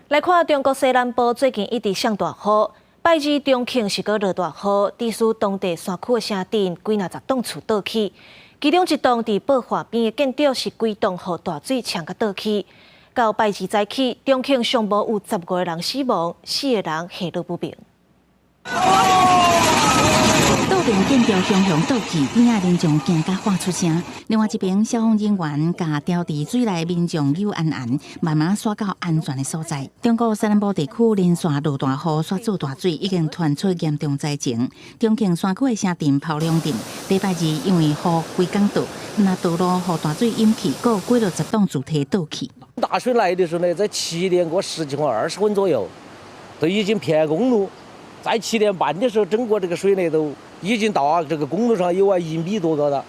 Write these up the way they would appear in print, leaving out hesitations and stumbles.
來看中國西南部最近一直上大雨，拜二重慶是閣落大雨，致使當地山區的城鎮幾若十棟厝倒去，其中一棟佇報河邊的建築是規棟予大水沖甲倒去。到拜二早起，重慶上無有15個人死亡，四個人下落不明。倒棟建築雄雄倒去，邊仔民眾驚甲喊出聲。另外一邊，消防人員共牢佇水內民眾救安安，慢慢徙到安全的所在。中國西南部地區連續落大雨，煞做大水，已經傳出嚴重災情。重慶山區的城鎮炮嶺鎮，禮拜二因為雨規工倒，那道路予大水淹去，閣有幾落十棟住宅倒去。大水來的時候呢，在7點過十幾分20分左右，都已經淹公路。在7點半的時候，整個這個水呢都已經到啊，這個公路上有啊1米多高了。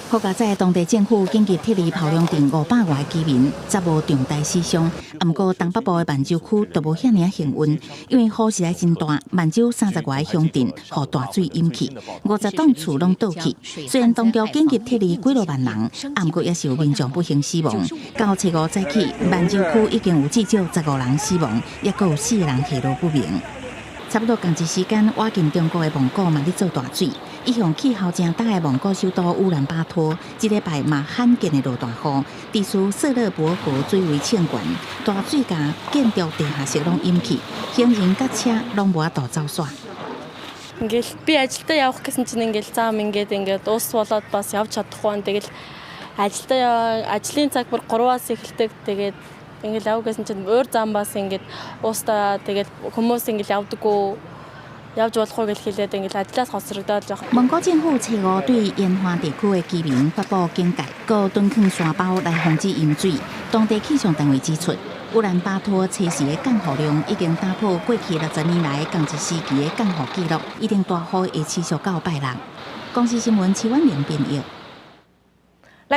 好佳哉當地政府緊急撤離炮嶺鎮500外居民，才無重大死傷。毋過東北部的萬州區就無遐爾幸運，因為雨實在真大，萬州30外個鄉鎮予大水淹去，50棟厝攏倒去。雖然當局緊急撤離幾落萬人，毋過也是有民眾不幸死亡。到初五早起，萬州區已經有至少15人死亡，抑閣有四個人下落不明。差不多仝一時間，倚近中國的蒙古嘛咧做大水。一向氣候誠凍的蒙古首都烏蘭巴托，這禮拜嘛罕見的落大雨，致使色勒伯河水位衝懸，大水共建築地下室攏淹去，行人佮車攏無法度走煞。 Ингээл би ажилдаа явах гэсэн чинь ингээл зам ингээд ингээд ус болоод бас явж чадахгүй байна. Тэгэл ажилдаа ажлын цаг бүр 3-аас эхэлдэг. Тэгээд ингээл яв гэсэн чинь өөр зам бас ингээд уустаа тэгэл хүмүүс ингээл явдаггүй явж болохгүй гэж хэлээд ингээл ажлаас хоцрогдоод жоох. 蒙古政府初五對沿岸地區的居民發布警戒，閣囤囥沙包來防止淹水。當地氣象單位指出，烏蘭巴托初時的降雨量已經打破過去60年來仝一時期的降雨紀錄，一定大雨會持續到拜六。公視新聞徐婉玲編譯。